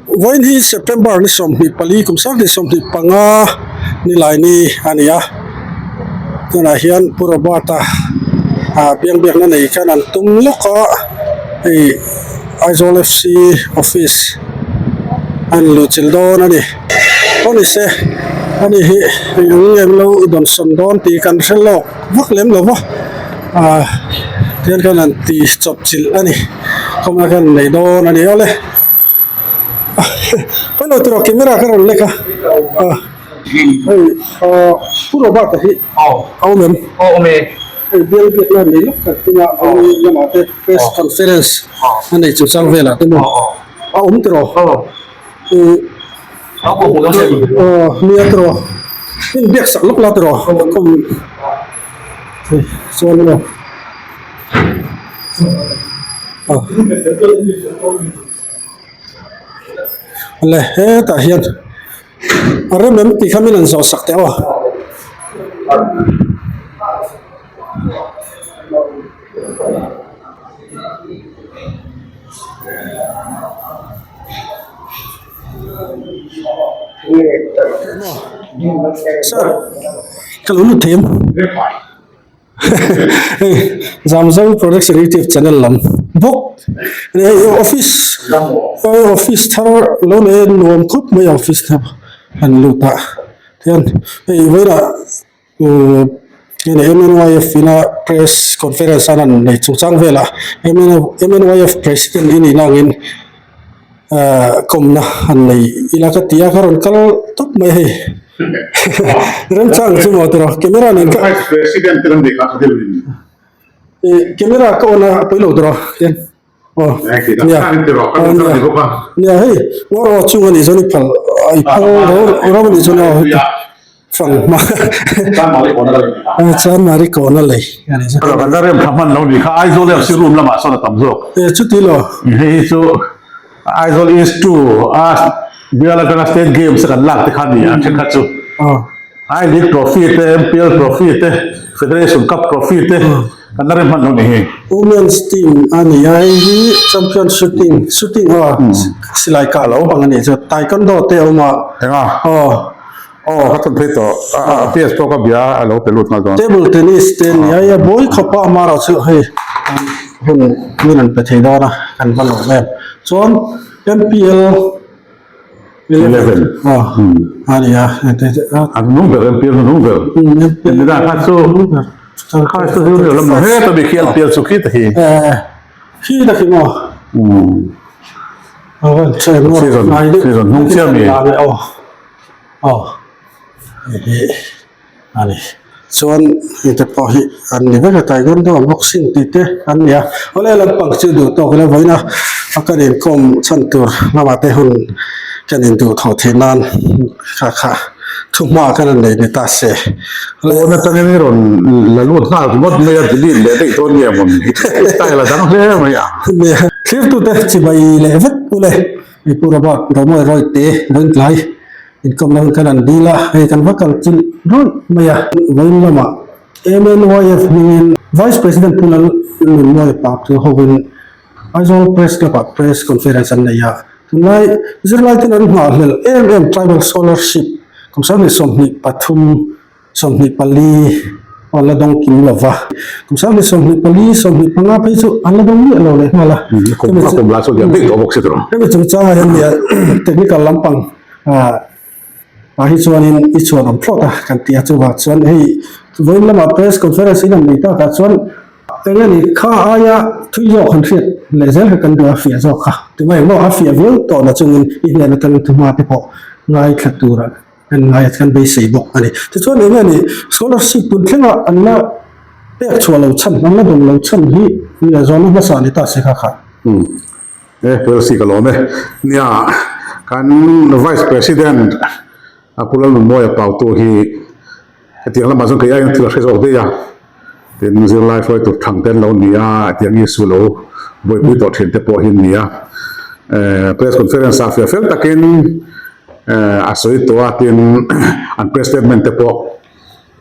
Vawiin hi September ni 24 kum 2025 ni lai ni a ni a, tunah hian Pu Robert-a ah biangbiakna nei khan an tum lawk a, hei Aizawl FC office a ni luhchilh dawn a ni. Aw ni se ani hi eng ang nge lo dawnsawn dawn tih kan hre lawk vak lem lo va ah tihian khan an ti chawp chilh a ni kawngah khan an nei dawn a ni awle pawi lo tur camera ka rawn lek a ah hei ah Pu Robert-a hi a awm em? Hei bial biakna nei lawk khat tina vawiin lamah te press conference a nei chungchang velah te maw a awm tiraw? Aw nia tiraw in biak sak lawk la tiraw khawm chuan maw aw le hetah hian a rem em tih kha min han zawh sak teh aw. Sir ka lo lut thei em hei Zamzo production youtube channel lam bawk hei office hei office thar lo nei a nuam khawp mai a office thar an lut a tihian hei vawiinah. Umm MNYF ina press conference an han nei chungchang velah MNYF president i nih nangin ahh kawmna han nei ila ka ti a ka rawn kal tawp mai hei remchang chu maw tiraw camera nen ka Vice president te kan nei kha ka deuh in. Ih camera ka on a a pawi lo tiraw hian. Aw nia nia nia hei ngawr aw chung anih chuan i phal i phal ro ro anih chuan aw heti fang hma chuan mari kawna lei anih chuan. Kan la rem tha hman lo nih kha Aizawl FC room lamah sawn a tam zawk. E chuti lo. Hei hi chu Aizawl East 2 a bial atanga state games a kan lak te kha a ni a thenkhat chu. I League Trophy te, MPL Trophy te, Federation Cup Trophy te kan la rem hman lo ni hi. Women's team a ni a, hei hi champion shooting, shooting aw silai kah lo ang a nih chu, taekwondo te a awm a. Enga? Aw. Aw ka tawn phei tawh, a PS pawh ka bia a lo pe lut nghal dawn. Table tennis te a ni a, hei a buai khawp a, amaherawh chu hei hun min an pe thei dawn a, kan va lawm em. Chuan MPL. 11 a ni a an nung ber MPL chu nung ber Indira kha chu kha chu junior lam he ta bi khi MPL chu khi ta hi khi ta khi maw season season hnung chiah mi aw a ni. Chuan hei te pawh hi an ni vek a taekwondo an boxing tih te an ni a awle lampang chu duh tawk ila vawiin a a kan inkawm chhan tur lamah te hun kan induh thawh theih nan kha kha thu hma kan han nei ni ta se. Pawn atangin i rawn la lut nghal ringawt mai a delete leh daih dawn nge mawn style a dang hle mai a. Nia thlirtute chibai leh vek ule. Hei Pu Robert Romawi Rawite vawiin tlai inkawmna hun khan an dil a, hei kan va kal chilh rawih mai a. Vawiin lamah MNYF hmingin Vice President Pu Lal Nunmawi Pap chu hovin Aizawl Press Club ah Press Conference an nei a. Tunlai zirlai ten an nghahhlelh em em Tribal Scholarship kum 2023 24 an la dawng kim lo va, kum 24, 25 phei chu an la dawng miah lo leh nghal a. Kum a kum la chu lian daih tawh bawk si tawh. Hemi chungchangah hian nia technical lampang ah ah hi chuanin i chhuan awm thlawt a kan ti a, chuvang chuan hei vawiin lamah press conference in an nei takah chuan eng nge ni kha aia thui zawk han hriat leh zel kha kan duh a fiah zawk kha tumah engmaw a fiah viau tawh na chungin i hnen atangin thuhma te pawh ngaithla tura Kan ngai a kan beisei bawk a ni. Tichuan eng nge ni scholarship tun thlenga an la pek chhuah lo chhan, an la dawng lo chhan hi nia zawnna hmasa ni ta se kha kha. Umm e Percy ka lawm e. Nia kan Vice President a Pu Lalnunmawia Pautu hi hetiang lamah chuan kei aiin thil a hre zawk daih a, tin zirlai hruaitu thang te an lo ni a, hetiang issue lo buaipui tawh thin te pawh hi an ni a. Press conference ah fiah fel takin A sawi tawh a tin an press statement te pawh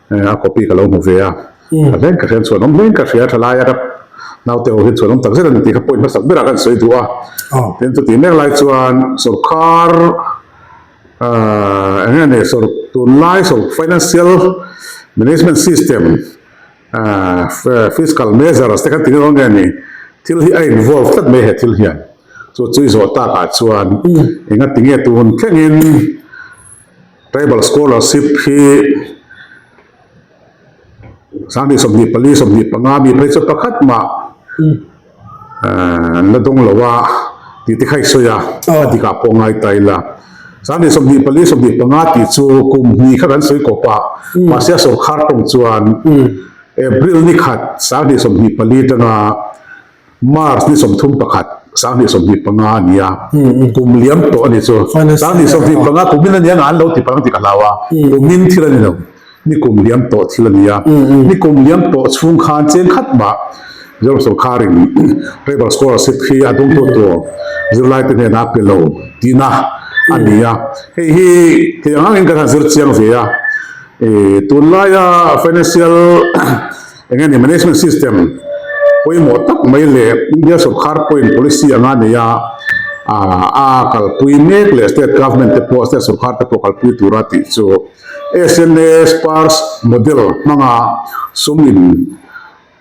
a copy ka lo hmu ve a, ka hleng ka hriat chuan awm hleng ka hria tha lai a ka. Naute ho hi chuan awm tak zet a ni tih kha point hmasak berah kan sawi duh a. Tin chutih mek lai chuan sorkar eng nge ni sawr tunlai sawr financial management system fiscal measures te khan ti dawn nge ni thil hi a involve tlat mai he thil hian. Chu chu i zawh takah chuan engati nge tun thlengin tribal scholarship hi 2024, 25 mi phei chu pakhat mah an la dawng lo a tih te kha i sawi a, a dikah pawh ngai ta ila. 2024, 25 tih chu kum hnih kha kan sawi kawp a, mahse a sawrkhar tawng chuan April ni khat 2024 atanga March ni 31, 2025 a ni a, kum liam tawh a ni chu. 2025 kumin a nia nga an lo ti palh ang tih ka hlau a, kumin thil a ni lo, ni kum liam tawh thil a ni a. Ni kum liam tawh chhung khan cheng khat mah Mizoram sorkarin Tribal Scholarship hi a dawngtu tur zirlaite hnenah a pe lo tihna a ni a. Hei hi thei ang angin kan han zir chiang ve a, tunlaia financial Eng nge ni management system pawimawh tak mai leh India sorkar pawhin policy anga nei a, a kalpui mek leh state government te pawh state sorkar te pawh kalpui tura tih chu SNA Sparsh model hmanga sum in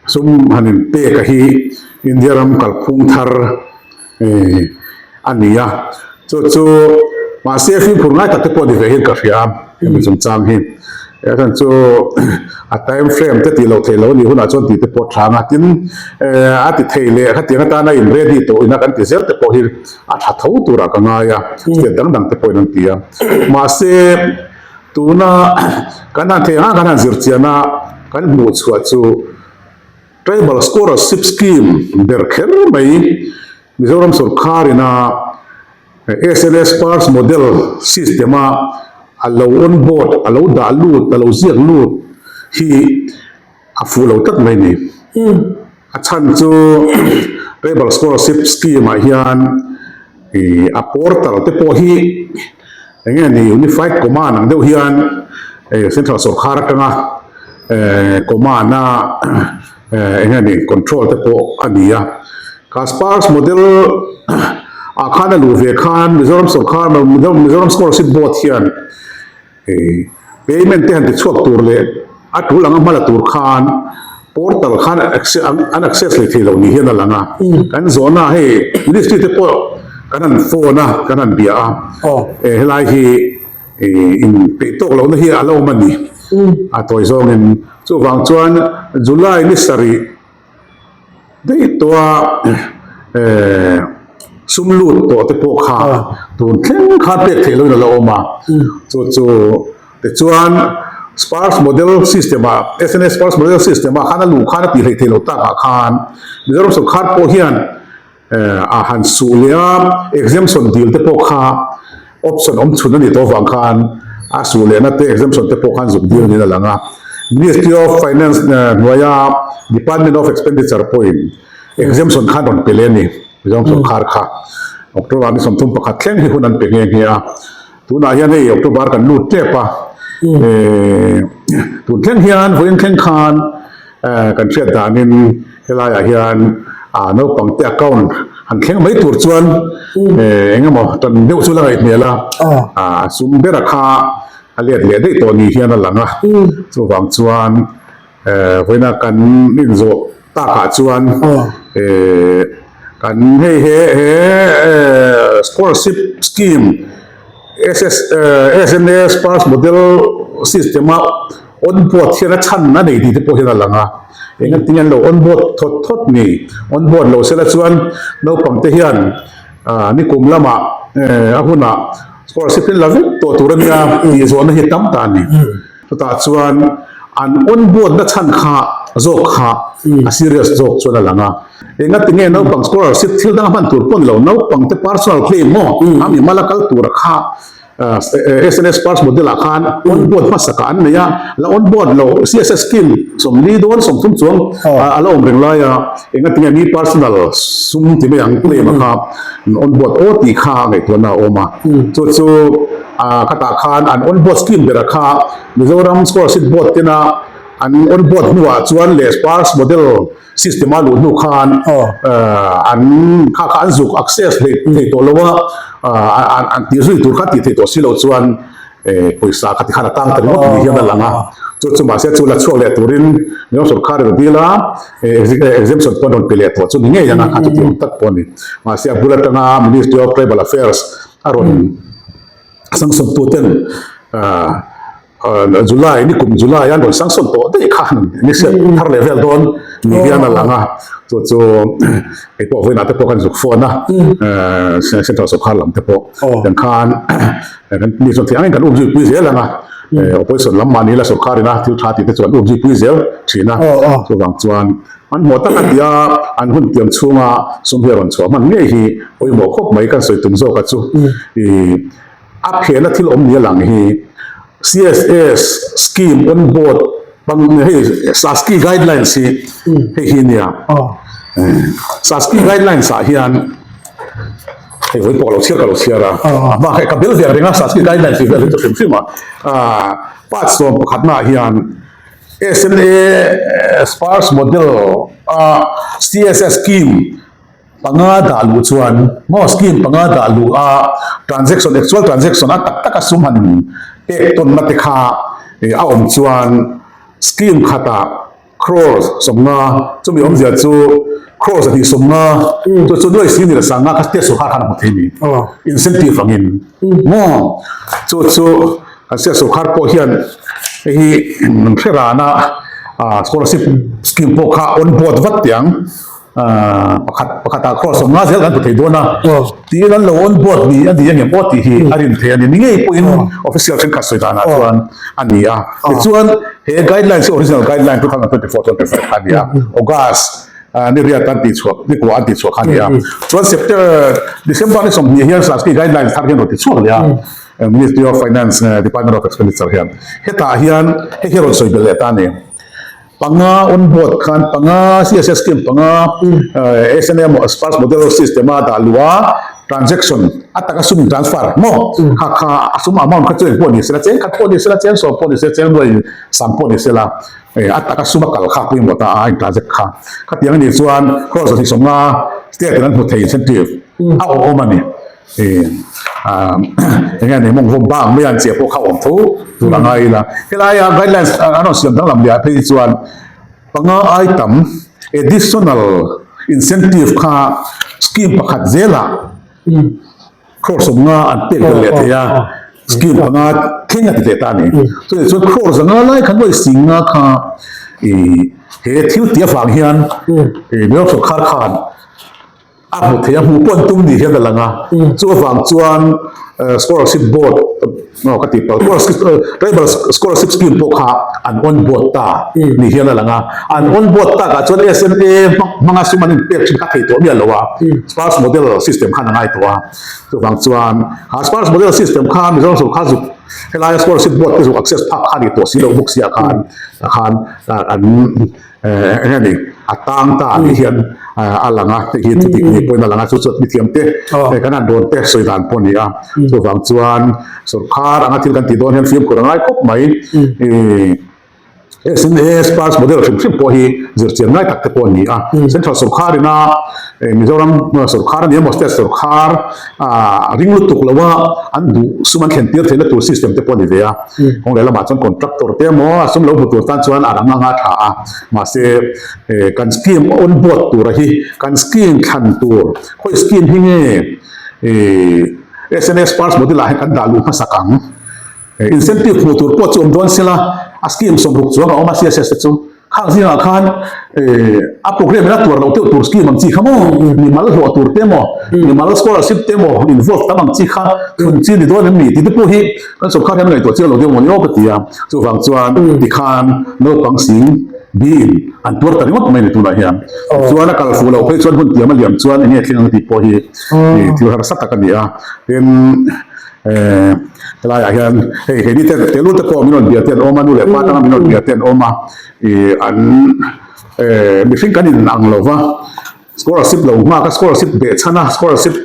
sum han in pek a hi India ram kalphung thar a ni a, chu chu mahse fimkhur ngai tak te pawh ni ve hian ka hria a hemi chungchang hi he chhan chu a time frame te tih loh theih loh a nih hunah chuan tih te pawh tha ang a tin a ti thei leh khatiang atana in ready tawh ina kan ti zel te pawh hi a tha tho turah ka ngai a state dang dang te pawhin an ti a mahse tuna kan han theih ang ang kan han zir chian a kan hmuh chhuah chu Tribal Scholarship Scheme ber kher mai Mizoram sorkarin a SNS Sparsh Model system a a lo on board, a lo dah lut, a lo ziak lut hi a fuh lo tlat mai ni. A chhan chu Tribal Scholarship Scheme ah hian ih a portal te pawh hi eng nge ni Unified Command ang deuh hian Central sorkar atanga command a eng nge ni control te pawh a ni a. Kha Sparsh model ah khan a luh ve khan Mizoram sorkar Mizoram Scholarship Board hian Payment te han ti chhuak tur leh a tul anga hma la tur khan portal khan an access leh thei lo ni hian a lang a. Kan zawhna hei ministry te pawh kan han phone a, kan han bia a, helai hi in peih tawk lohna hi a la awm a ni a tawi zawngin. Chuvang chuan July ni sarih Daih tawha sum lut tawh te pawh kha tun thleng khan pek theih loin a la awm a, chu chu tichuan Sparsh model system ah SNS Sparsh model system ah khan a luh khan a tih hleih theih loh takah khan Mizoram sorkar pawh hian a han suh leh a, exemption dil te pawh kha Option awm chhun a nih tawh avang khan a suh lehna te exemption te pawh khan zuk dil niin a lang a. Ministry of Finance hnuaia Department of Expenditure pawhin exemption khan rawn pe leh a ni. Mizoram sorkar kha October ni 31 thleng hi hun an pe nghe nghe a. Tunah hian hei October kan lut tep a. Tun thleng hian vawiin thleng khan Kan hriat danin helaiah hian naupangte account han thleng mai tur chuan eng emaw tan deuh chu la ngaih hmel a, a sum bera kha a let leh daih tawh ni hian a lang a, chuvang chuan vawiina kan inzawh takah chuan kan hei he he scholarship scheme SSNA Sparsh model system a On board hian a chhan a nei tih te pawh hian a lang a, engati nge an lo on board thawt thawt ni? On board lo sela chuan naupang te hian nikum lamah a hunah scholarship hi la vek tawh tur a nia tih zawhna hi tam ta a ni. Chutah chuan an on board na chhan kha zawk kha a serious zawk chuan a lang a, engati nge naupang scholarship thil dang a hman tur pawh ni lo, naupang te personal claim maw a mimal a kal tura kha SNS Sparsh model ah khan on board hmasakah an nei a, la on board lo CSS scheme 40 dawn 30 chuang a la awm reng lai a, engatinge mi personal sum ti mai ang claim a kha on board aw tih kha ngaihtuahna a awm a, chu chu khatah khan an on board scheme berah kha Mizoram Scholarship Board tena. An on board hnuah chuan leh sparse model system a luh hnu khan an kha kha an zuk access hlei thei tawh lo a, an tih zui tur kha tih theih tawh si loh chuan pawisa kha tikhan a tang ta ringawt ni hian a lang a. Chu chu mahse chu la chhuak leh turin Mizoram sawrkar in a dil a, exemption pawh an rawn pe leh tawh chu ni ngei ang a, kha chu tih awm tak pawh a ni. Mahse a bul atanga Ministry of Tribal Affairs a rawn Sanction tuten July ni kum July an rawn sanction tawh daih kha ni hriat thar leh vel dawn ni hian a lang a, chu chu kei pawh vawiinah te pawh kan zuk phone a, Central Sawrkar lam te pawh kan khan kan mi chuan thei angin kan umzui pui zel ang a, opposition lam mahni la sawrkar ina thil tha tih te chu an umzui pui zel thin a, chuvang chuan Hmanhmawh tak a ti a, an hun tiam chhunga sum hi a rawn chhuah hman ngei hi pawimawh khawp mai kan sawi tum zawk a chu. Ih a phehna thil awm ni a lang hi CSS scheme on board pang hei SASCI guidelines hi hei hi nia. SASCI guidelines ah hian hei vawi pawh ka lo chhiar ka lo chhiar a, a hma kha ka bel ve ang reng a SASCI guidelines hi vel hi chu hrim hrim a, part 11 ah hian SNA Sparse Model a CSS scheme panga dah luh chuan maw scheme panga dah luh a transaction actual transaction a tak taka sum han pek tawnna te kha a awm chuan scheme khatah crore 50 chumi awmzia chu crore 150 chu chu nuai si ni leh 50 kha state sawrkar khan a hmu thei a ni incentive angin maw chu chu Kan siah sawrkar pawh hian hei hi an hre ran a, scholarship scheme pawh kha on board vat teh ang, pakhat pakhatah crore 50 zel kan hmu thei dawn a, tiin an lo on board ni a ni angem aw tih hi a rin thei a ni. Ni ngei pawhin official thenkhat sawi danah chuan a ni a. Tichuan he guidelines hi original guideline 2024 25 kha a ni a, August ni riat an tihchhuah ni kuah an tihchhuah kha a ni a. Chuan September December ni 20 hian Sanskrit guidelines thar hian rawn tichhuak leh a. Ministry of Finance Department of Expenditure hian hetah hian hei hi a rawn sawi belh leh ta a ni. Panga on board khan panga CSS scheme panga SNM Sparse Model System a dah luh a transaction a taka sum in transfer maw kha kha a sum amount kha chu eng pawh ni sela cheng khat pawh ni sela cheng sawm pawh ni sela cheng nuai sam pawh ni sela a taka sum a kal kha pawimawh ta a in transact kha khatiang a nih chuan crore 150 state in an hmu thei incentive a awm a ni. Eng nge ni mawng vawm bang mai an chiah pawh kha awm tho tur a ngai ila. Helaia guidelines an rawn siam danglam leh ah phei hi chuan panga ai tam additional incentive kha scheme pakhat zelah crore 50 an pek belh leh thei a, scheme panga thleng a ti leh ta a ni. Chutih chuan crore 500 lai khan nuai 50 kha ih he thil tih avang hian Mizoram sawrkar khan A hmu thei a, hmuh pawh an tum ni hian a lang a. Chu avang chuan scholarship board aw ka tih palh tribal scholarship scheme pawh kha an on board ta ni hian a lang a. An on board takah chuan SNA hmanga sum an inpek thin kha thei tawh miah lo a, sparse model system khan a ngai tawh a. Chuvang chuan kha sparse model system kha Mizoram sawrkar zuk helaia scholarship board te zuk access phak kha a nih tawh si loh bawk sia khan khan an Eng nge ni a tang ta ah hian a lang a, hei hi thu dik ni pawhin a lang a, chu chu mithiam te kan han rawn te sawi dan pawh a ni a, chuvang chuan sawrkar anga thil kan tih dawn hian fimkhur a ngai khawp mai. SNA sparse model hrim hrim pawh hi zirchian ngai tak te pawh a ni a, central sawrkar ina Mizoram sawrkar a ni emaw state sawrkar a ring lutuk lo a, an duh sum an thlen tir theihna tur system te pawh a ni ve a. Kawng leh lamah chuan contractor te emaw a sum lo hmu tur tan chuan a rang anga tha a, mahse kan scheme on board tura hi kan scheme thlan tur khawi scheme hi nge sns sparse model ah hian kan dah luh hmasak ang, incentive hmuh tur pawh chu awm dawn sela a scheme 60 chuang a awm a css te chu. Khang zingah khan a programme in a tuar loh deuh tur scheme ang chi kha maw, mimal hlawh tur te maw, mimal scholarship te maw involve tam ang chi kha thun chi ni dawn em ni tih te pawh hi kan sawrkar hian ngaihtuah chiang lo deuh maw ni aw ka ti a. Chuvang chuan tikhan naupang sing biin an tuar ta ringawt mai ni tunah hian. Tichuan a kal fuh loh phei chuan hun tiam a liam chuan eng nge thleng ang tih pawh hi thil harsa tak a ni a. Tin. Eh, helaiah hian hei keini te telu te pawh min rawn bia te an awm a, nu leh pa atanga min rawn bia te an awm a, ih an eh mihring kan in ang lo va, scholarship lo nghak a, scholarship beh chhan a, scholarship.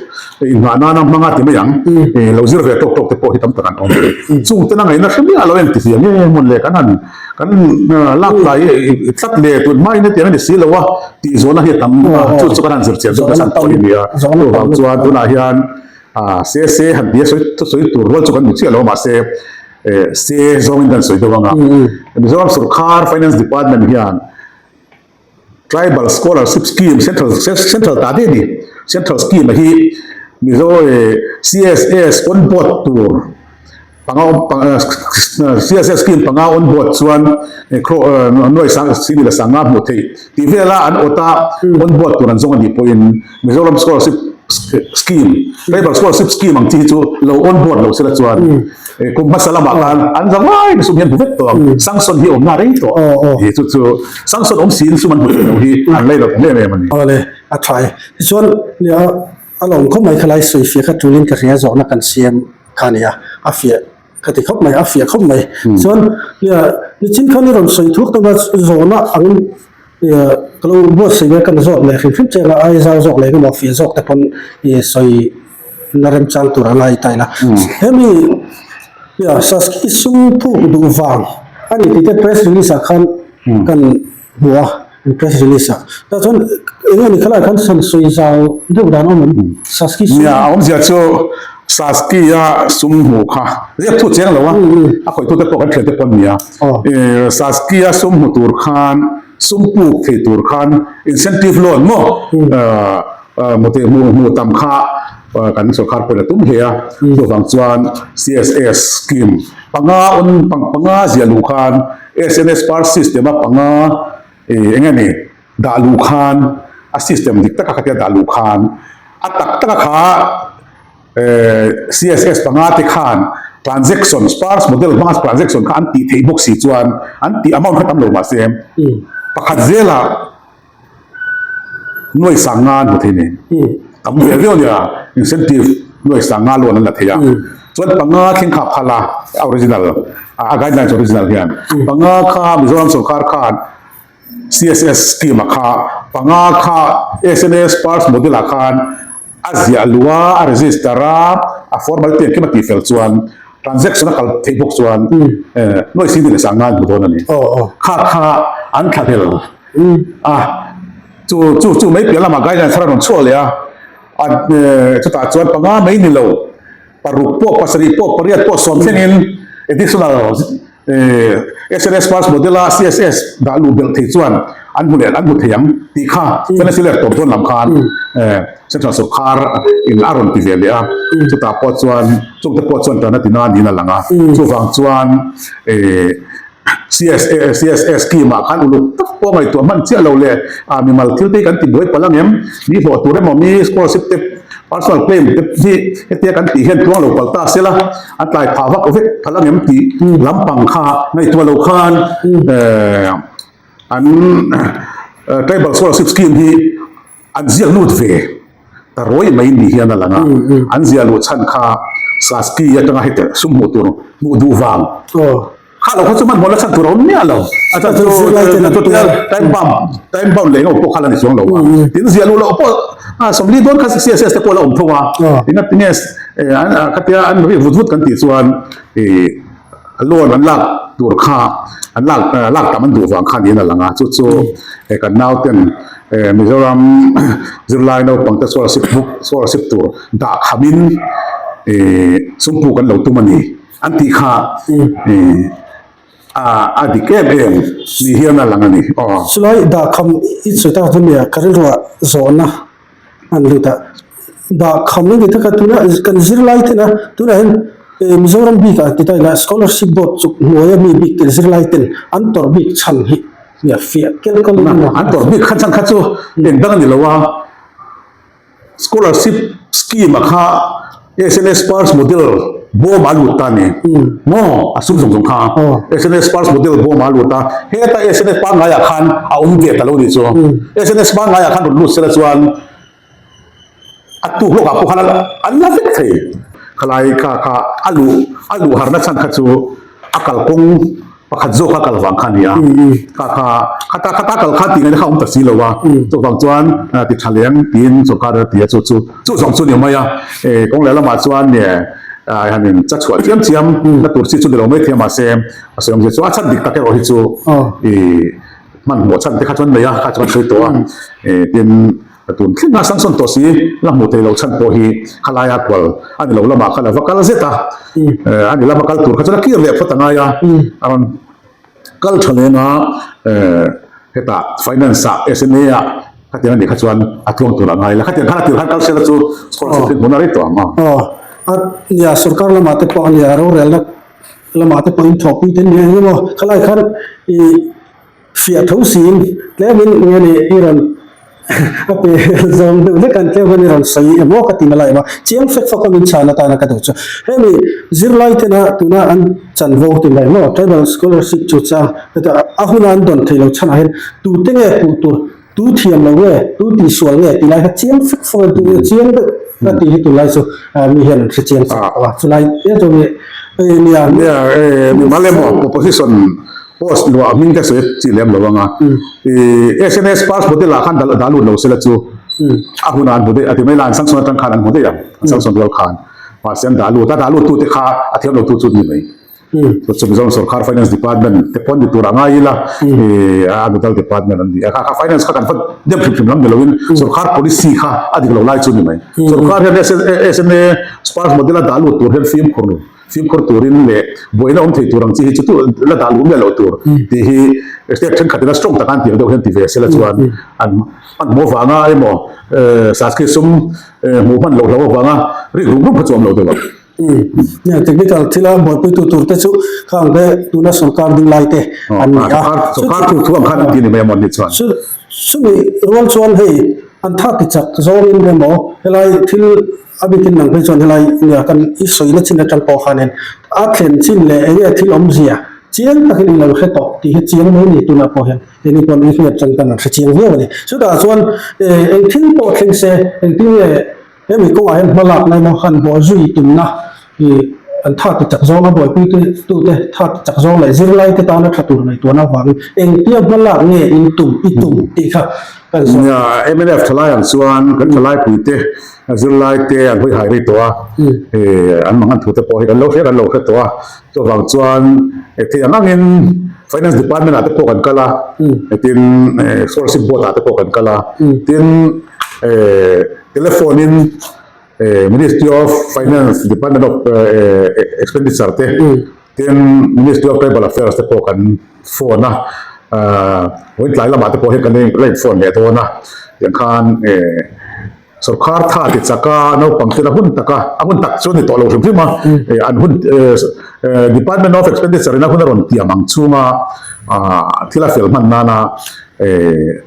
Inngah nana hmanga ti mai ang, lo zir ve tawk tawk te pawh hi tam tak an awm a ni. Chung ten a ngaihna hre miah lo engti hliam nge hmun leh kan han kan lak tlai tlat leh tun hmain hetiang a ni si lo a tih zawhna hi a tam a, chu chu kan han zir chian zawk nasa pawh hi a ni a. Chuvang chuan tunah hian se se han ti a sawi thusawi tur rual chu kan ni chiah lo a mahse se zawngin kan sawi deuh ang a. Mizoram sorkar Finance Department hian Tribal Scholarship Scheme Central Central ta daih a ni. Central Scheme a hi Mizo CSS on board tur panga awm CSS Scheme panga on board chuan nuai sang sini leh sanga hmuh theih tih vela an awt a on board tur an zawng a nih pawhin Mizoram Scholarship Scheme Tribal Scholarship Scheme ang chi hi chu lo on board lo sela chuan kum hmasa lamah khan an za vai sum hian hmu vek tawh ang sanction hi awmna rei tawh tih chu chu sanction awm siin sum an hmu thei lo hi an lei lo ta em em a ni. Awle a tha e. Tichuan nia a lawm khawp mai khalai sawi fiah kha tulin ka hria zawhna kan siam kha a ni a, a fiah ka ti khawp mai a fiah khawp mai. Chuan nia nichin khan i rawn sawi thuk tawh a zawhna angin Ka lo buatsaih ve kan zawt leh hrim hrim che anga ai zau zawk leh engemaw fiah zawk te pawn i sawi na remchang tur a ngai ta ila. Hemi Saski sum phuk duh vang a ni tih te press release ah khan kan hmu a, press release ah. Tah chuan enge ni khalai khan han sawi zau deuh dan awm em? Saski sum. Nia, a awmzia chu Saski a sum hmuh kha riak thu cheng lo a, a khawih tute pawh kan thiante pawh an ni a. Saski a sum hmu tur khan sum puk thei tur khan incentive loan maw hmu hmu tam kha kan sorkar pawhin a tum hle a, chuvang chuan CSS scheme panga on panga ziah luh khan SNS par system a panga eng nge ni dah luh khan a system dik taka khatia dah luh khan a tak taka kha CSS panga te khan transaction sparse model hmanga transaction kha an tih theih bawk si chuan an tih amount kha tam lo mahse pakhat zela nuai sang nga an hmu thei nen tam ve viau nia incentive nuai sang nga loan an la thei a chuan panga thleng kha phal a original a guidelines original hian panga kha Mizoram sorkar khan CSS scheme ah kha panga kha SNS parts model ah khan a ziah luh a, a register a, a formality engkim a tih fel chuan transaction a kal theih bawk chuan nuai sing leh sang ngai hmu dawn a ni. Kha kha an thlahlel a, chu chu chu mai piah lamah guidelines thar a rawn chhuah leh a, chutah chuan panga mai ni lo paruk pawh pasarih pawh pariat pawh sawm thlengin additional SNS pass model a CSS dah luh belh thei chuan an hmu leh an hmu thei ang tih kha financial year tawp dawn lam khan central sorkar in a rawn ti ve leh a chutah pawh chuan chungte pawh chuan tan a ti na niin a lang a chuvang chuan CSS scheme ah khan uluk tak pawh ngaihtuah hman chiah lo leh mimal thil te hi kan ti buai palh ang em mi hlawh tur emaw mi scholarship te personal claim te hi hetia kan tih hian tluang lo palh ta sela a tlai phah vak vek phalh ang em tih lampang kha ngaihtuah lo khan an tribal scholarship scheme hi an ziak lut ve ta rawih mai ni hian a lang a an ziah luh chhan kha Saski atanga heti sum hmuh tur hmuh duh vang Kha lo kha chu hmanhmawh la chhan tur a awm miah lo. A chhan chu time bound time bound leh engemaw pawh kha la ni chuang lo a. Tin ziah luh loh pawh 40 dawn kha CSS te pawh la awm tho a. Engati nge khatia an rik vut vut kan tih chuan loan an lak tur kha an lak lak tam an duh vang kha niin a lang a. Chu chu kan nauten Mizoram zirlai naupang te scholarship book scholarship tur dah khamin sumpu kan lo tum a ni. An tih kha a dik em em ni hian a lang a ni. Aw. Chulai dahkham i sawi tak chu nia ka rilruah zawhna an lut a, dahkham i ni tak a tuna kan zirlai ten a tunah hian Mizoram bikah ti ta ila scholarship board chuk hnuaia mi bik ten zirlai ten an tawrh bik chhan hi nia fiah kel kawl in an tawrh bik khan chhan kha chu engdang a ni lo a. Scholarship scheme a kha SNS Pars model bawm a lut ta ni maw a sum zawng zawng kha SNS Pars model bawm a lut a heta SNS pangngai ah khan a awm ve ta lo ni chu SNS pangngai ah khan rawn lut sela chuan a tuk lawk ah pawh khan an la vek thei khalai kha kha a luh a luh harna chhan kha chu a kalkawng pakhat zawk a kal vang kha a ni a kha kha. Khata khata kal kha tih ngaihna kha a awm ta si lo a, chuvang chuan ti tha leng tiin sorkar a ti a, chu chu chu zawng chu ni mai a. Kawng leh lamah chuan han in cha chhuah chiam chiam na tur chi chu ni lo mai thei a, mahse a sawi awmzia chu a chhan dik tak erawh hi chu ih hmanhmawh chhan te kha chuan nei a, kha chuan sawi tawh a, tin tun thleng a sanction tawh si la hmuh theih loh chhan pawh hi khalaia kual a ni lo lamah khan a va kal zet a, a ni lama kal tur kha chuan a kir leh phawt a ngai a, a rawn Kal tha leng a hetah finance ah SMA ah khatiang anih kha chuan a tluang tur a ngai la khatiang khan a tir khan kal sela chu scholarship hi hmun a rei tawh ang a. Aw a nia sorkar lamah te pawh a nia rorelna lamah te pawhin thawhpui te nia eng emaw khalai khan ih fiah tho siin tlemin nge ni i rawn A pe zawng deuh hlek an tlem a ni rawn sawi emaw ka ti na lai a, chiang fek fawk a min chhan atana ka duh chu hemi zirlai tena tuna an chanvo ti mai maw tribal scholarship chu chang heta a huna an dawn theih lo chhanah hian tute nge puh tur tu thiam lo nge tu tihsual nge tih lai kha chiang fek fawk an tih chiang deuh ka tih hi tunlai chu mi hian an hre chiang chak tawh a chulai te chu mi nia Nia mimal emaw opposition Post luah hming te sawi chi lem lo anga i SNS pass model ah khan dah lut lo sela chu a hunah an hmu daih a ti mai la an sanction atang khan an hmu daih ang an sanction rual khan mahse an dah lut a dah lut tu te kha a thiam lo tu chu ni mai chu chu Mizoram sorkar finance department te pawn ni tur a ngai ila i a nodal department an ni a kha kha finance kha kan va dem hrim hrim lam ni loin sorkar policy kha a dik lo lai chu ni mai sorkar hian SMA spark model a dah lut tur hian fimkhur Fimkhur turin leh buaina awm thei tur ang chi hi chu tu la dah luh miah loh tur tih hi state thenkhatin a strong taka an tih ang deuh hian ti ve sela chuan an hmanhmawh avanga emaw Sanskrit sum hmuh hman loh hlauh avanga rik rum rum kha chu awm lo deuh ang. Nia technical thila buaipuitu tur te chu khang te tuna sorkar ding lai te an ni a. Sorkar thu thu ang khan an ti ni mai a maw ni chuan. Chumi rual chuan hei an tha ti chak zawngin emaw helai thil A bikin nang phei chuan helai nia kan i sawina chin atang pawh khanin a thlen chin leh eng nge thil awmzia chiang takin i lo hre tawh tih hi chiang mai a ni tunah pawh hian eng i pawn i hriat chang kan hre chiang viau a ni. Chutah chuan eng thil pawh thleng se engtin nge hemi kawngah hian hma lakna emaw han bawh zui tumna i an tha ti chak zawng a buaipui te tute tha ti chak zawng leh zirlai te tana tha tur ngaihtuahna avangin engtia hma lak nge in tum i tum tih kha kan zawh. Nia mnf thalai ang chuan kan thalai puite Zirlai te an hawi hai rei tawh a, an mangan thu te pawh hi kan lo hria kan lo hre tawh a, chuvang chuan thei ang angin Finance Department ah te pawh kan kal a, tin Scholarship Board ah te pawh kan kal a, tin telephone in Ministry of Finance Department of Expenditure te tin Ministry of Tribal Affairs te pawh kan phone a, vawiin tlai lamah te pawh hian kan la in phone leh dawn a, tiang khan. Sorkar tha ti chak a, naupang ten a hun tak a, a hun tak chu a ni tawh lo hrim hrim a, an hun Department of Expenditure in a hun a rawn tiam ang chhunga thil a fel hman nana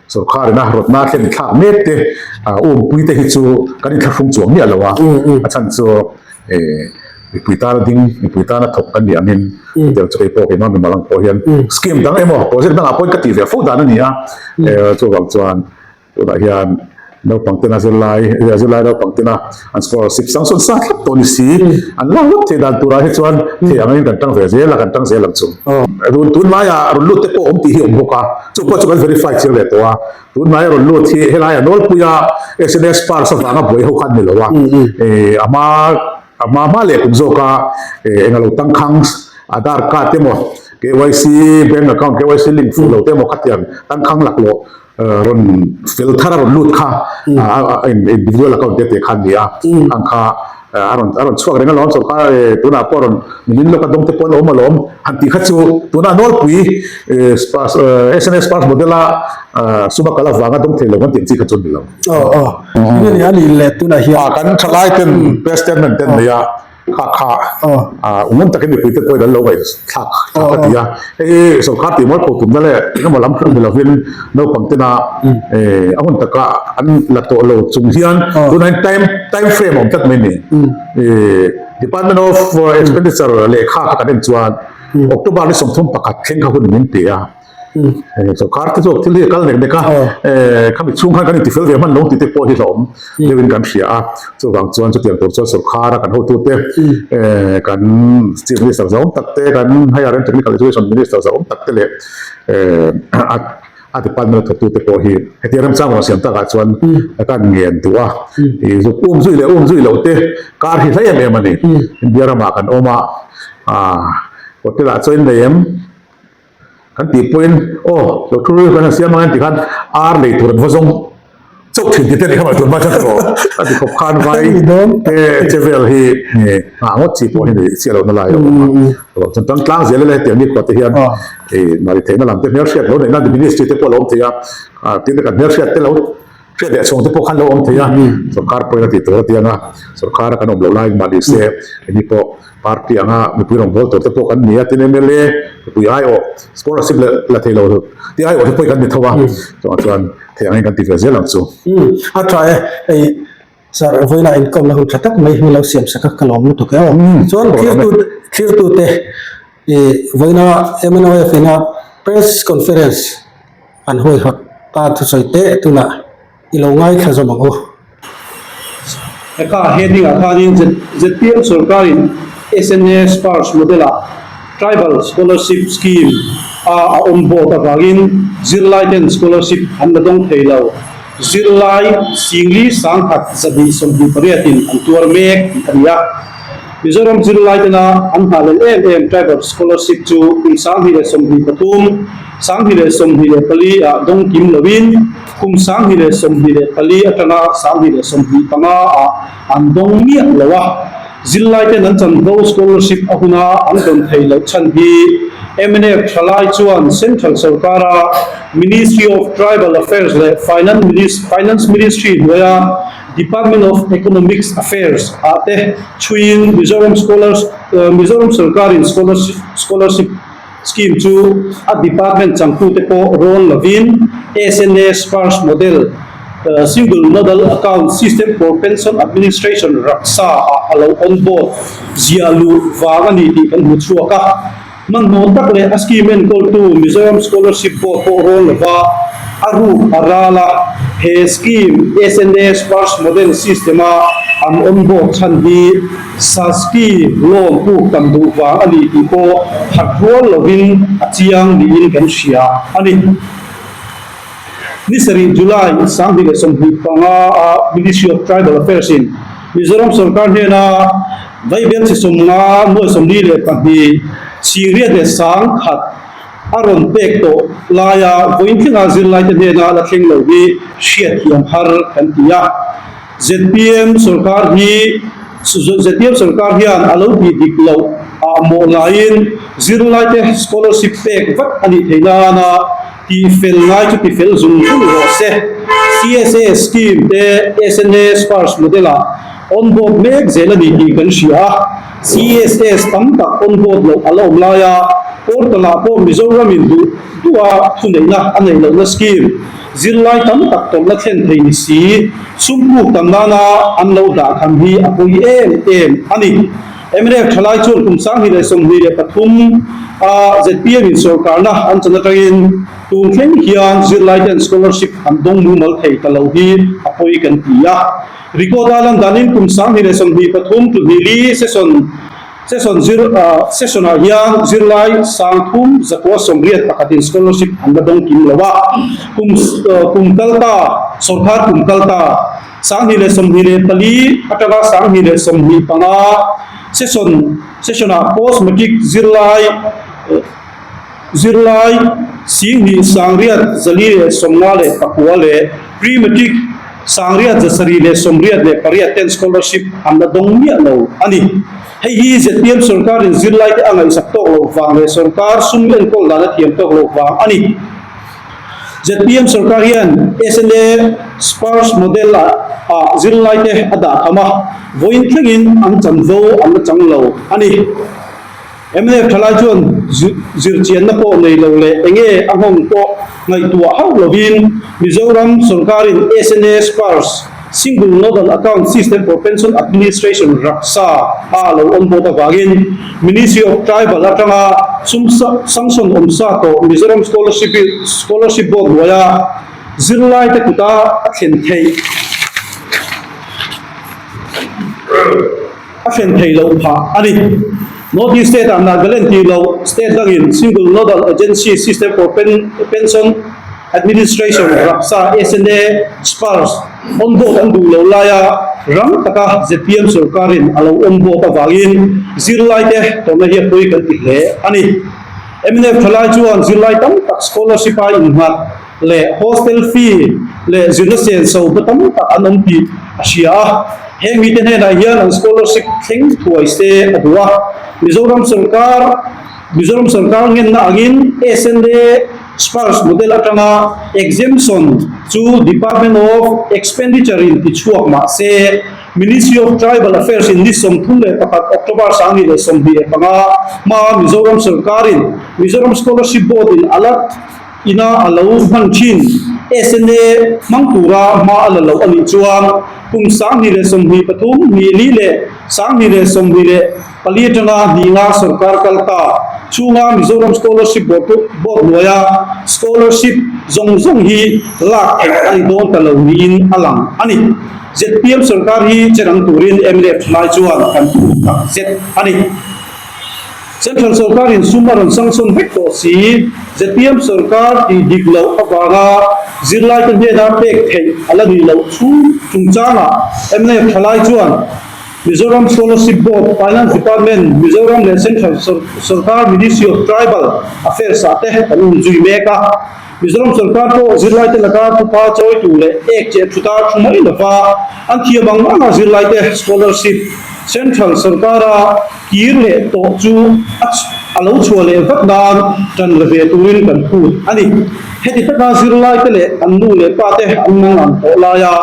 sorkar in a rawtna a thlen thlak mek te umpui te hi chu kan inthlahrung chuang miah lo a, a chhan chu mipui tana ding, mipui tana thawk kan nih angin hetiang chu keipawh keimah mimal ang pawh hian scheme dang emaw project dangah pawhin ka tih ve fo dan a ni a, chuvang chuan Tunah hian naupang tena zirlai, zirlai naupang tena an scholarship sang sawn sa thlap tawh ni si, an lak vek theih dan turah hi chuan thei angin kan tang ve zel a, kan tang zel ang chu. Run tunlaiah rawn lut te pawh awm tih hi awm bawk a, chu pawh chu kan verify chiang leh tawh a, tunlaia rawn lut hi helaia nawlpuia sns pass avanga buai ho kha an ni lo a, a hma a hma hma leh kum zawka eng a lo tangkhang Aadhaar card emaw KYC bank account KYC link fuh lo te emaw khatiang tangkhang laklawh rawn fel thar a rawn lut kha individual account te tih kha a ni a ang kha a rawn a rawn chhuak reng alawm sorkar tunah pawh rawn nimin lawka dawng te pawh an awm alawm han tih kha chu tuna nawlpui sns pass model a suma kal avanga dawng thei lo kan tih ang chi kha chu a ni lo. Aw aw a ni leh tunah hian kan thalai ten press statement ten nei a. Kha kha ngun takin mipui te pawhin an lo ngaihthlak thlak a ti a, hei hi sorkar tih mual pho tumna leh engemaw lam hran ni lovin naupang tena a hun taka an la tawh lo chung hian tunah hian time time frame a awm tlat mai a ni. Department of Expenditure lehkha kha kan en chuan October ni 31 thleng kha hun min pe a. Sorkar te chu thil hi a kal nek nek a, khami chhung khan kan intifel ve hman lo tih te pawh hi hlauhawm deuhin kan hria a, chuvang chuan chutiang tur chuan sorkar a kan hotute kan Chief Minister zahawm tak te, kan Higher and Technical Education Minister zahawm tak te leh a. A department a thawktute pawh hi hetiang remchang rawn siam takah chuan kan ngen duh a, ih zuk um zui leh um zui loh te kar hi hlei em em a ni. India ramah kan awm a, ah hotel ah chuan nei em kan tih pawhin aw lo thu ril kan han siam ang em tih khan ar lei tur an va zawng chauh thin tih te nih kha mah tunhma chuan tawh a ti khawp khan vai te che vel hi nghah ngawt chi pawh hi ni chiah lohna lai a awm a lo chuan tang tlang zel ila hetiang nikhua te hian ih mah theihna lam te hmelhriat lo neihna ministry te pawh a lo awm thei a tin kan hmelhriat te lo hriat leh chhawng te pawh khan lo awm thei a sorkar pawhin a tih tur a ti ang a sorkar a kan awm loh laiin mah ni se eng pawh party anga mipui rawngbâwl tur te pawh kan ni a tin mla mipui aiawh scholarship leh la thei lo te aiawh te pawh kan ni tho a chuvang chuan theih angin kan ti ve zel ang chu. Umm a tha e, hei sir vawiinah inkawmna hun tha tak mai hi lo siam sak a ka lawm lutuk e aw. Chuan thirtu thirtute ih vawiina MNOF ina press conference an huaihawt ta thusawi teh tunah I lo ngaithla zawm ang u. Heka heading ah khanin zpm sorkarin SNA Sparsh model ah Tribal Scholarship Scheme a a awm bawk avangin zirlai ten scholarship an la dawng thei lo. Zirlai Singli Sangkhat 228 in an tuar mek tih a ni a. Mizoram zirlai tena an nghahhlelh em em Tribal Scholarship chu kum 2023, 2024 ah dawng kim loin Kum 2024 atanga 2025 ah an dawng miah lo a, zirlai ten an chanvo scholarship a huna an dawn thei loh chhan hi mnf thalai chuan Central sorkara Ministry of Tribal Affairs leh Finance Ministry hnuaia Department of Economics Affairs ah te chhuiin Mizoram Mizoram sorkarin scholarship Scheme chu a department changtute pawh rawn lovin SNA Sparsh Model, Single Nodal Account System for Pension Administration Raksa ah a lo on board ziah luh vang a ni tih kan hmu chhuak a. Hmanhmawh tak leh a scheme enkawltu Mizoram Scholarship Board pawh rawn lova a ruk a ral a, he scheme SNA Sparsh Model System a an on board chhan hi Saski loan puk tam duh vang a ni tih pawh that rual lovin a chiang niin kan hria a ni. Ni sarih July 2025 a Ministry of Tribal Affairs in Mizoram sorkar hnena Vaibel chi 50 nuai 42 Singriat leh 10,000 a rawn pek tawh laia vawiin thlenga zirlaite hnena la thleng lo hi hriatthiam har kan ti a. Zpm sorkar hi zpm sorkar hian a lo tih dik loh ah mawh laiin zirlaite scholarship pek vat a nih theih nana tih fel ngai chu ti fel zung zung rawh se. CSA scheme te SNA Sparsh model ah on board mek zel a ni tih kan hria a, CSS tam tak on board loh a la awm lai a, portal ah pawh Mizoram in duh duh a thuneihna a neih lohna scheme Zirlai tam tak tawrhna thlen thei ni si, sum puk tam nana an lo dah tham hi a pawi em em a ni. Mnf thalai chuan kum 2023 a zpm in sorkarna an chan atangin tun thleng hian zirlai ten scholarship an dawng mumal thei ta lo hi a pawi kan ti a. Record a lan danin kum 2023 tlunhnih li session Session zir session ah hian zirlai 30 181 in scholarship an la dawng kim lo a, kum kum kal ta sorkar kum kal ta 2024 atanga 2025 session session ah post matric zirlai zirlai 29,454 leh pre matric 6,788 ten scholarship an la dawng miah lo a ni. Hei hi zpm sorkarin zirlaite a ngaihsak tawk loh vang leh sorkar sum enkawl dan a thiam tawk loh vang a ni. Zpm sorkar hian SNA Sparsh model ah ah zirlaite a dah tham a, vawiin thlengin an chanvo an la chang lo a ni. Mnf thalai chuan zirchianna pawh nei lo leh enge a nghawng pawh ngaihtuah hauh lovin Mizoram sorkarin SNA Sparsh Single Nodal Account System for Pension Administration Raksa a lo awm bawk avangin Ministry of Tribal atanga sum sanction awm sa tawh Mizoram Scholarship Board hnuaia zirlaite kuta a thlen theih a thlen thei loh phah a ni. North East State ah Nagaland tih loh state dangin Single Nodal Agency System for Pension Administration Raksa SNA Spurs on board an duh loh laia rang taka zpm sorkarin a lo on board avangin zirlaite tawrhna hi a pawi kan ti hle a ni. Mnf thalai chuan zirlai tam tak scholarship a innghat leh hostel fee leh zirna senso hma tam tak an awm tih a hria a. Heng mite hnenah hian an scholarship thleng thuai se a duh a. Mizoram sorkar Mizoram sorkar ngenna angin SNA Spurs model atanga exemption chu Department of Expenditure in tichhuak mah se, Ministry of Tribal Affairs in ni 31 October 2025 hmaa Mizoram sorkarin Mizoram Scholarship Board in a la ina a lo hman thin SNA hmang tura hma a la loh a nih chuan kum 2023 hnih li leh 2024 atanga hnih nga sorkar kal ta chhunga Mizoram Scholarship Board Board hnuaia scholarship zawng zawng hi lak theih a ni dawn ta lo niin a lang a ni. Zpm sorkar hi che rang turin mnf thalai chuan kan thu tak zet a ni. Central sorkarin sum a rawn sanction vek tawh si. Zpm sorkar tih dik loh avanga zirlaite hnena pek theih a la nih loh chhung chungchangah mnf thalai chuan Mizoram Scholarship Board, Finance Department, Mizoram leh Central sorkar Ministry of Tribal Affairs ah te kan inzui mek a. Mizoram sorkar pawh zirlaite laka thupa chawitu leh ek cheh thuta thu mai lova an thiam ang anga zirlaite scholarship Central sorkara kir leh tawh chu a lo chhuah leh vat nan tan la ve turin kan phut a ni. Heti taka zirlaite leh an nu leh pate an mang ang tawh laia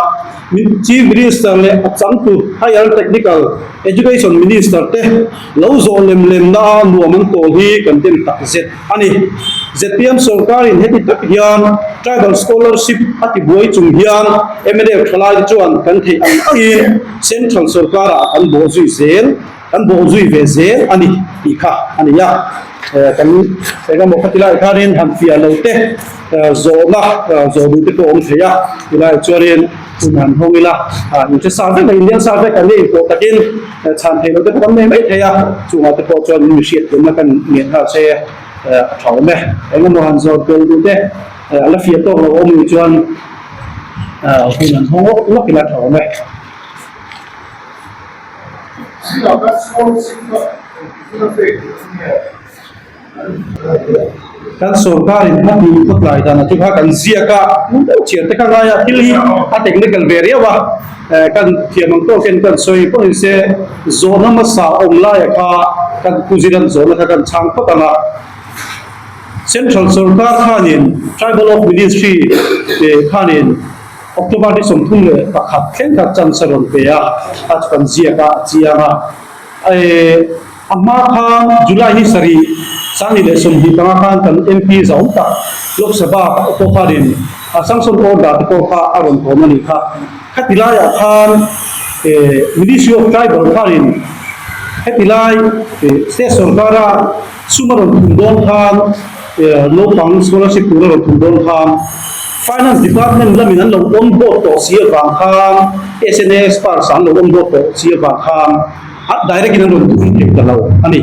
Chief Minister leh a changtu Higher Technical Education Minister te lo zawh lem lemna a nuam an tawl hi kan dem tak zet a ni. Zpm sorkarin heti tak hian Tribal Scholarship a ti buai chung hian mnf thalai te chuan kan theih ang angin Central sorkarah kan bawh zui zel, kan bawh zui ve zel a ni tih kha a ni a. Kan engemaw khatilai khanin han fiah lo te zawhna zawh duh te pawh a awm thei a, tilai chuanin hun han hawng ila, inhre sa vek a, Indian sa vek an ni pawh takin chhan theih loh te pawh kan nei mai thei a, chungah te pawh chuan in mihriat tumna kan ngen nghal se a tha awm e. Engemaw han zawt bel duh te a la fiah tawk lo awm nih chuan hun han hawng lawk lawk ila a tha awm e. Kan sorkarin a tih khawtlai dan a chu kha kan ziak a, hmun deuh chhiar te kha ngai a, thil hi a technical ve riau a, kan thiam ang tawkin kan sawi pawh ni se zawhna hmasa awm laia kha kan puziran zawhna kha kan chhang phawt ang a. Central sorkar khanin Tribal of Ministry khanin October ni 31 thleng kha chance a rawn pe a, a chu kan ziak a, a chiang a. A hma khan July ni sarih 2025 khan kan MP zau tak Lok Sabha pawh khanin a sanction order te pawh kha a rawn tawm a nih kha. Khati laiah khan Ministry of Tribal khanin heti lai state sorkara sum a rawn thum dawn khan naupang scholarship tur a rawn thum dawn khan Finance Department lamin an lo on board tawh si avang khan SNA experts an lo on board tawh si avang khan a direct in an rawn thum thei ta lo a ni.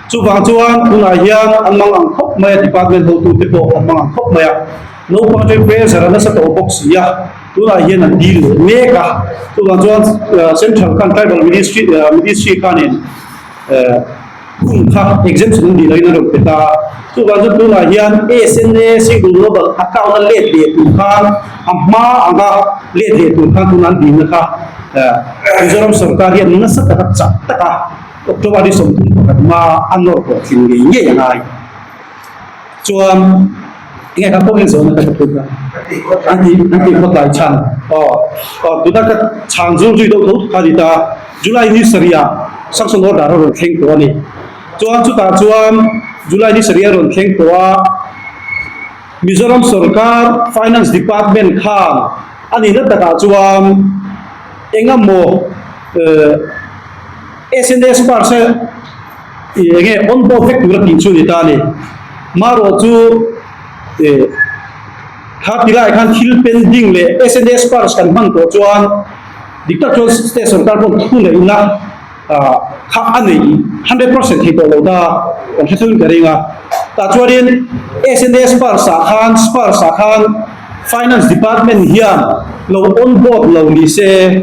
Chuvang chuan tunah hian an mang ang khawp mai a department hotute pawh an mang ang khawp mai a, naupang atangin pressure a nasa tawh bawk si a, tunah hian an dil leh mek a. Chuvang chuan Central khan Tribal Ministry Ministry khanin hun kha exemption an dil angin an rawn pe ta a. Chuvang chuan tunah hian SNA Single Global Account a let leh tur khan a hma anga let leh tur khan tunah an dilna kha Mizoram sorkar hian nasa taka chak taka October ni 31 hma a nawr tawh thin ngei ngei a ngai. Chuan enge kha pawh hian zawhna ka phut a, an ti an ti khawtlai chhan aw aw tuna ka chhan zul zui deuh tho kha a ni ta July ni sarih ah sanction order a rawn thleng tawh a ni. Chuan chutah chuan July ni sarih a rawn thleng tawh a, Mizoram sorkar Finance Department khan a nihna takah chuan engemaw SNS parts a enge on board vek tura tih chu a ni ta a ni. Marawh chu kha tilaiah khan thil pending leh SNS parts kan hman tawh chuan dik tak chuan state sorkar pawh thu neihna kha a neih 100% thei tawh lo ta kan hre theuhin ka ring a. Tah chuanin SNA Spurs ah khan Spurs ah khan Finance Department hian lo on board lo ni se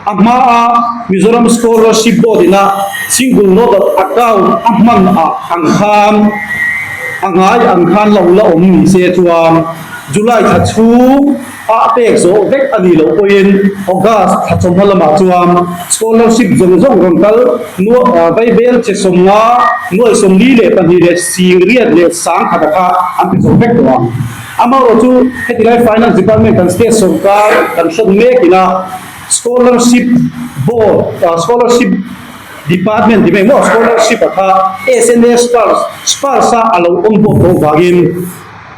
a hmaa Mizoram Scholarship Board ina Single Nodal Account a hman ah ang khan a ngai ang khan lo la awm ni se chuan July thla chhung a pek zawh vek a nih loh pawhin August thla chawhma lamah chuan scholarship zawng zawng rawn kal vaibel che 50, nuai 42 leh 80 leh 1000 kha an pe zawh vek tawh ang. Amaherawh chu heti lai Finance Department kan state sawrkar kan hrawt mek ina scholarship board scholarship department ti mai maw scholarship a kha SNA Spurs Spurs a a lo awm bawk loh vangin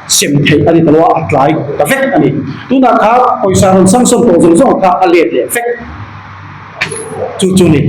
sem theih a ni ta lo a, a tlai ta vek a ni. Tunah kha pawisa rawn sanction tawh zawng zawng kha a let leh vek chu chu ni.